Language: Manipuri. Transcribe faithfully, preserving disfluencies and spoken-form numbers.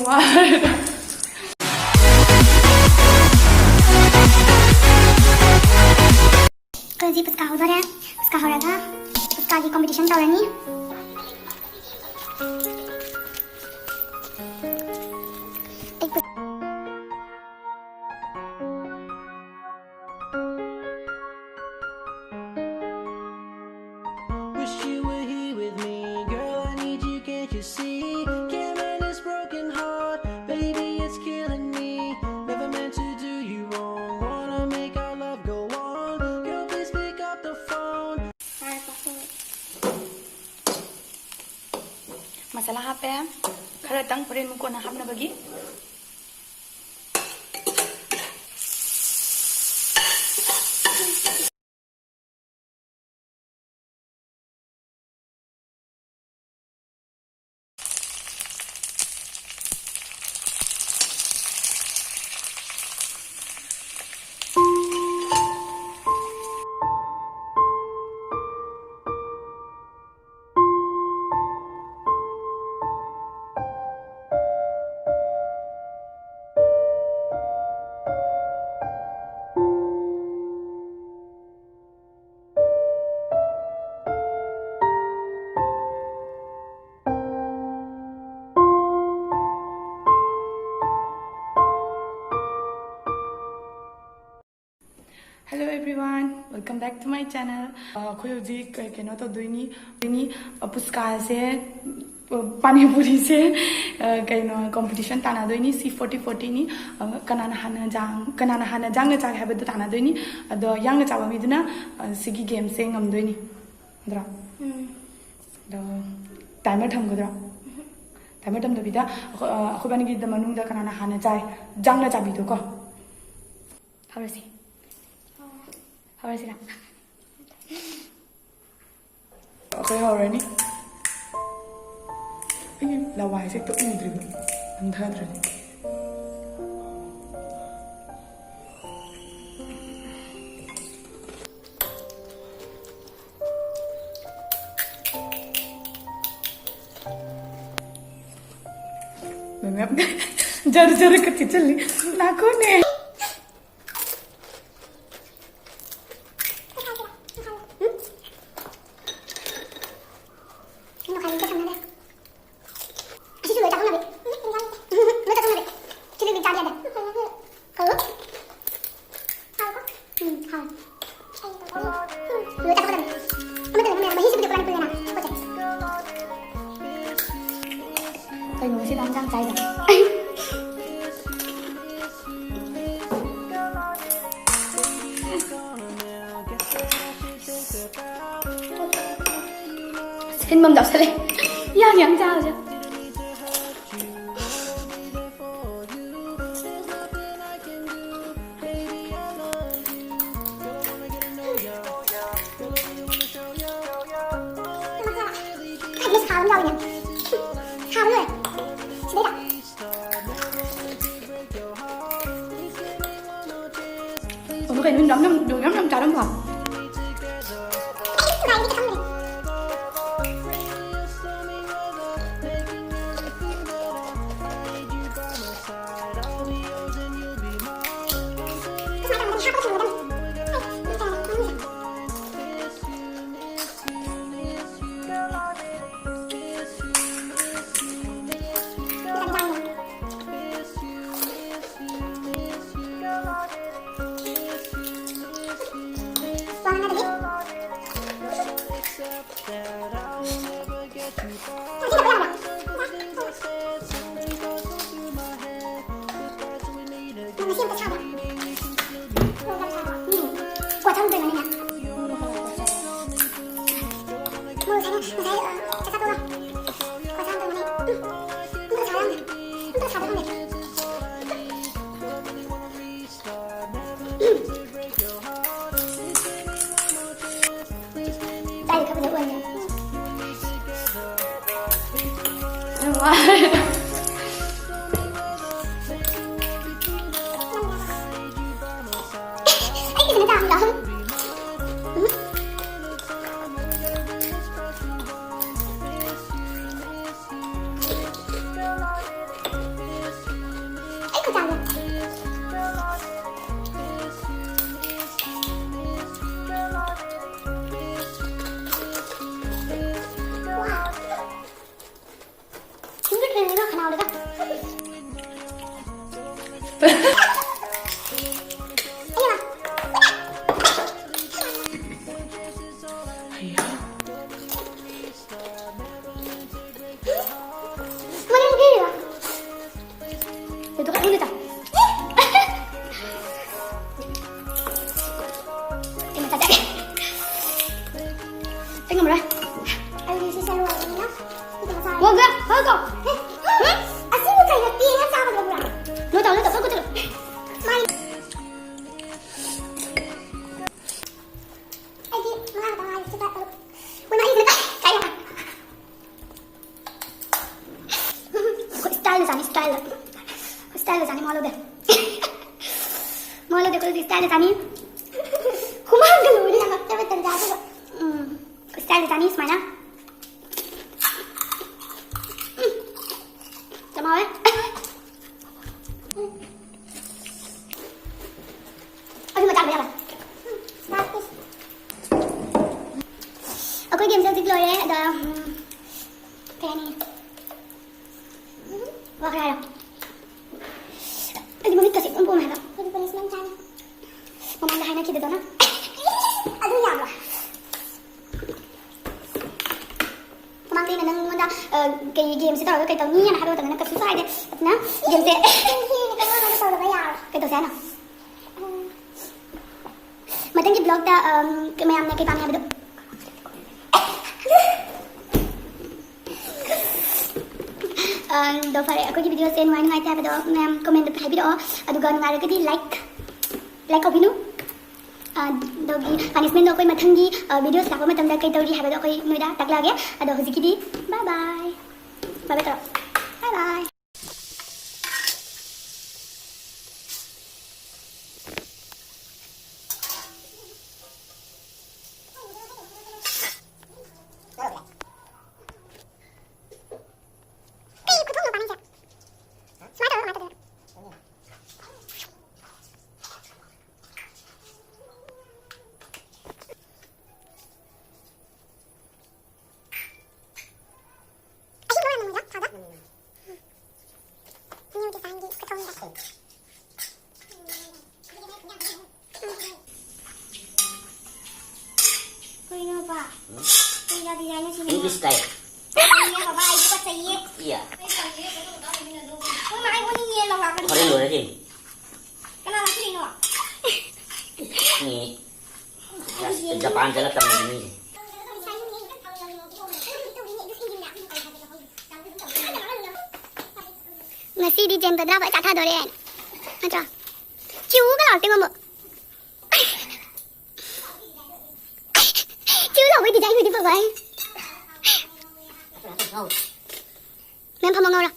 ꯑꯩꯈꯣꯏ ꯍꯧꯖꯤꯛ ꯄꯨꯁꯀꯥ ꯍꯧꯗꯣꯔꯦ꯫ ꯄꯨꯁꯀꯥ ꯍꯧꯔꯒ ꯄꯨꯁꯀꯥꯒꯤ competition ꯇꯧꯔꯅꯤ꯫ ꯑꯩ ꯄꯨ- Wish you were here with me, girl. I need you, can't you see? Can't mend this broken heart, baby, it's killing me. Never meant to do you wrong. Wanna make our love go on. Girl, please pick up the phone. ꯃꯁꯥꯂꯥ ꯍꯥꯞꯄꯦ꯫ ꯈꯔꯇꯪ ꯍꯣꯔꯦꯟ ꯑꯃꯨꯛ ꯀꯣꯟꯅ ꯍꯥꯞꯅꯕꯒꯤ꯫ Hello everyone, welcome back to my channel. ꯑ, ꯑꯩꯈꯣꯏ ꯍꯧꯖꯤꯛ ꯀ-, ꯀꯩꯅꯣ ꯇꯧꯗꯣꯏꯅꯤ, ꯗꯣꯏꯅꯤ, ꯑ, ꯄꯨꯁꯀꯥꯁꯦ, ꯑ, ꯄꯥꯅꯤꯄꯨꯔꯤꯁꯦ, ꯑ, ꯀꯩꯅꯣ, competition ꯇꯥꯟꯅꯗꯣꯏꯅꯤ, ꯁꯤ forty fortyꯅꯤ꯫ ꯑ, ꯀꯅꯥꯅ ꯍꯥꯟꯅ ꯖꯥꯡ-, ꯀꯅꯥꯅ ꯍꯥꯟꯅ ꯖꯥꯡꯅ ꯆꯥꯒꯦ ꯍꯥꯏꯕꯗꯨ ꯇꯥꯟꯅꯗꯣꯏꯅꯤ꯫ ꯑꯗꯣ ꯌꯥꯡꯅ ꯆꯥꯕ ꯃꯤꯗꯨꯅ, ꯑ, ꯁꯤꯒꯤ gameꯁꯦ ꯉꯝꯗꯣꯏꯅꯤ꯫ ꯅꯠꯇ꯭ꯔꯥ? ꯎꯝ꯫ ꯑꯗꯣ timer ꯊꯝꯒꯗ꯭ꯔꯣ? ꯎꯝ꯫ Timer ꯊꯝꯗꯕꯤꯗ ꯑꯩꯈꯣꯏ, ꯑ, ꯑꯩꯈꯣꯏꯕꯥꯅꯤꯒꯤ ꯃꯅꯨꯡꯗ ꯀꯅꯥꯅ ꯍꯥꯟꯅ ꯆꯥꯏ, ꯖꯥꯡꯅ ꯆꯥꯕꯤꯗꯣꯀꯣ꯫ ꯍꯧꯔꯁꯤ꯫ ꯍꯧꯔꯁꯤꯔꯥ? ꯑꯩꯈꯣꯏ ꯍꯧꯔꯅꯤ꯫ ꯑꯩꯒꯤ ꯂꯋꯥꯏꯁꯦ ꯍꯦꯛꯇ ꯎꯗ꯭ꯔꯤꯕ, ꯅꯝꯊꯗ꯭ꯔꯗꯤ꯫ ꯖꯔ ꯖꯔ ꯀ ꯊꯤꯠꯆꯜꯂꯤ꯫ ꯅꯥꯈꯣꯅꯦ꯫ ꯑꯁꯤꯁꯨ ꯂꯣꯏ ꯆꯥꯊꯣꯛꯅꯕꯤ꯫ ꯂꯣꯏ ꯆꯥꯊꯣꯛꯅꯕꯤ꯫ ꯁꯤ ꯂꯣꯏ ꯆꯥꯕ ꯌꯥꯗꯦ꯫ ꯀꯩꯅꯣ? ꯎꯝ, ꯍꯥꯎꯋꯦ꯫ ꯂꯣꯏ ꯆꯥꯊꯣꯛꯀꯗꯕꯅꯤ꯫ ꯑꯃꯠꯇ ꯂꯩꯕ ꯃꯌꯥꯝ ꯃꯍꯤꯁꯤꯕꯨꯗꯤ ꯄꯨꯔꯥ ꯄꯨꯜꯂꯦꯅ, ꯄꯣꯠꯁꯦ꯫ ꯀꯩꯅꯣ ꯉꯁꯤꯗꯤ ꯍꯛꯆꯥꯡ ꯆꯥꯏꯗ꯫ ꯁꯤꯟꯕ ꯑꯃ ꯌꯥꯎꯁꯜꯂꯦ꯫ ꯌꯥꯡ ꯌꯥꯡ ꯆꯥꯕꯁꯦ꯫ ꯁꯥꯕ ꯑꯃ ꯌꯥꯎꯔꯤꯅꯦ꯫ ꯁꯥꯕ ꯂꯣꯏꯔꯦ꯫ ꯁꯤꯗꯩꯗ꯫ ꯑꯣ, ꯀꯩꯅꯣ, ꯌꯥꯝ, ꯌꯥꯝ, ꯌꯥꯝ, ꯌꯥꯝ ꯆꯥꯔꯝꯕ꯫ ꯑꯩ ꯃꯊꯛ ꯆꯠꯂꯦ꯫ ꯑꯩ ꯉꯝꯃꯔꯣꯏ꯫ ꯑꯩꯗꯤ ꯁꯤꯁꯦ ꯂꯣꯏꯔꯕꯅꯤꯅ ꯁꯤꯗꯤ ꯃꯆꯥ ꯋꯥꯒ, ꯋꯥꯒ꯫ ꯑꯁꯤꯕꯨ ꯀꯩꯅꯣ ꯇꯦꯡꯉ ꯆꯥꯒꯗꯕ꯭ꯔꯥ? ꯂꯣꯏ ꯇꯧ, ꯂꯣꯏ ꯇꯧ, ꯐꯠ ꯐꯠ ꯆꯠꯂꯨ꯫ ꯃꯥꯏ꯫ ꯑꯩꯗꯤ ꯃꯉꯥ ꯈꯛꯇ ꯉꯥꯏꯔꯦ꯫ ꯁꯤꯗ ꯇꯔꯨꯛ꯫ ꯃꯣꯏ ꯃꯔꯤꯁꯤꯅ ꯀꯥꯏ ꯀꯥꯏ ꯌꯥꯝ ꯍꯥꯏ꯫ ꯑꯩꯈꯣꯏ style ꯆꯥꯅꯤ, style꯫ ꯑꯩꯈꯣꯏ style ꯆꯥꯅꯤ, ꯃꯋꯥ ꯂꯧꯗꯦ꯫ ꯃꯋꯥ ꯂꯧꯗꯦ, ꯑꯩꯈꯣꯏ style ꯆꯥꯅꯤ꯫ ꯍꯨꯃꯥꯡꯒ ꯂꯣꯏꯔꯦ꯫ ꯌꯥꯝꯂꯛꯇꯕ ꯇꯟꯖꯥꯗꯨꯗ꯫ ꯎꯝ, ꯑꯩꯈꯣꯏ style ꯆꯥꯅꯤ ꯁꯨꯃꯥꯏꯅ꯫ ꯎꯝ꯫ ꯌꯥꯝ ꯍꯥꯎꯋꯦ꯫ ꯎꯝ꯫ ꯑꯗꯨ ꯃꯆꯥ ꯃꯌꯥꯝ꯫ ꯑꯩꯈꯣꯏ game ꯁꯦ ꯍꯧꯖꯤꯛ ꯂꯣꯏꯔꯦ꯫ ꯑꯗ, ꯎꯝ, ꯀꯩ ꯍꯥꯏꯅꯤ? ꯋꯥꯈ꯭ꯔꯦ ꯍꯥꯏꯔꯣ? ꯑꯩꯗꯤ ꯃꯃꯤꯠꯀꯁꯦ ꯏꯄꯣꯝ ꯄꯣꯝꯃꯦ ꯍꯥꯏꯕ꯫ ꯑꯩꯈꯣꯏꯗꯤ punishment ꯆꯥꯅꯤ꯫ ꯃꯃꯥꯡꯗ ꯍꯥꯏꯅꯈꯤꯕꯗꯣ ꯅꯪ꯫ ꯑꯗꯨ ꯌꯥꯕ꯭ꯔꯣ? ꯃꯃꯥꯡꯗ ꯑꯩꯅ ꯅꯪꯉꯣꯟꯗ, ꯑ, ꯀꯩ game ꯁꯦ ꯇꯧꯔꯒ ꯀꯩ ꯇꯧꯅꯤ ꯍꯥꯏꯅ ꯍꯥꯏꯕ ꯃꯇꯝꯗ ꯅꯪ ꯀꯩꯁꯨ ꯍꯥꯏꯗꯦ꯫ ꯑꯗꯨꯅ game ꯁꯦ ꯍꯦꯟꯅ ꯀꯩꯅꯣ ꯀꯩꯅꯣ ꯇꯧꯔꯒ ꯌꯥꯔꯣꯏ꯫ ꯀꯩ ꯇꯧꯁꯦ ꯍꯥꯏꯅꯣ? ꯎꯝ꯫ ꯃꯊꯪꯒꯤ vlog ꯇ, ꯑꯝ, ꯃꯌꯥꯝꯅ ꯀꯩ ꯄꯥꯝꯃꯤ ꯍꯥꯏꯕꯗꯣ꯫ ꯑꯝ, ꯑꯗꯣ ꯐꯔꯦ, ꯑꯩꯈꯣꯏꯒꯤ video ꯁꯦ ꯅꯨꯡꯉꯥꯏ ꯅꯨꯡꯉꯥꯏꯇꯦ ꯍꯥꯏꯕꯗꯣ ꯃꯌꯥꯝ comment ꯇ ꯍꯥꯏꯕꯤꯔꯛꯑꯣ꯫ ꯑꯗꯨꯒ ꯅꯨꯡꯉꯥꯏꯔꯒꯗꯤ like, like ꯀꯧꯕꯤꯅꯨ꯫ ꯑ, ꯑꯗꯨꯒꯤ punishment ꯗꯣ ꯑꯩꯈꯣꯏ ꯃꯊꯪꯒꯤ, ꯑ, videos ꯂꯥꯛꯄ ꯃꯇꯝꯗ ꯀꯩ ꯇꯧꯔꯤ ꯍꯥꯏꯕꯗꯣ ꯑꯩꯈꯣꯏ ꯅꯣꯏꯗ ꯇꯥꯛꯂꯛꯑꯒꯦ꯫ ꯑꯗꯣ ꯍꯧꯖꯤꯛꯀꯤꯗꯤ bye bye꯫ Bye bye ꯇꯧꯔꯣ꯫ Bye bye꯫ ꯀꯩ ꯈꯨꯊꯣꯡꯅꯣ ꯄꯥꯝꯃꯤꯁꯦ? ꯁꯨꯃꯥꯏꯅ ꯇꯧꯔꯒ ꯀꯃꯥꯏꯅ ꯇꯧꯗꯣꯏꯅꯣ? ꯑꯍꯤꯡꯕ ꯑꯣꯏꯔꯝꯃꯣꯏꯗ, ꯊꯥꯗ? ꯇꯥꯏ꯫ ꯏꯌꯦ ꯕꯕꯥ, ꯑꯩ ꯇꯨꯀꯠꯆꯩꯌꯦ꯫ ꯏꯌꯥ꯫ ꯑꯩ ꯇꯜꯂꯦ, ꯀꯩꯅꯣ ꯇꯧꯗꯣꯏꯅꯣ ꯑꯗꯨ꯫ ꯃꯣꯏ ꯃꯥ ꯑꯩꯉꯣꯟꯗ ꯌꯦꯟ ꯂꯧꯔꯛꯀꯅꯤ꯫ ꯍꯣꯔꯦꯟ ꯂꯣꯏꯔꯦ ꯀꯩꯅꯣ꯫ ꯀꯅꯥ ꯂꯥꯛꯇꯣꯏꯅꯣ? ꯃꯤ ꯖꯄꯥꯟ ꯆꯠꯂꯛꯇꯕ ꯃꯤꯁꯦ꯫ ꯉꯁꯤꯗꯤ ꯖꯦꯝ ꯕꯗ꯭ꯔꯥ ꯐꯖ ꯆꯥꯊꯗꯣꯔꯦ꯫ ꯅꯠꯇ꯭ꯔꯣ? ꯆꯤꯎꯒ ꯂꯥꯎꯔꯛꯇꯦ ꯑꯩꯉꯣꯟꯗ꯫ ꯆꯤꯎ ꯂꯥꯎꯕꯩ design ꯑꯣꯏꯗꯤ ꯐꯕ ꯑꯩ꯫ ꯃꯦꯝ ꯐꯝꯃꯣ ꯉꯧꯔꯣ꯫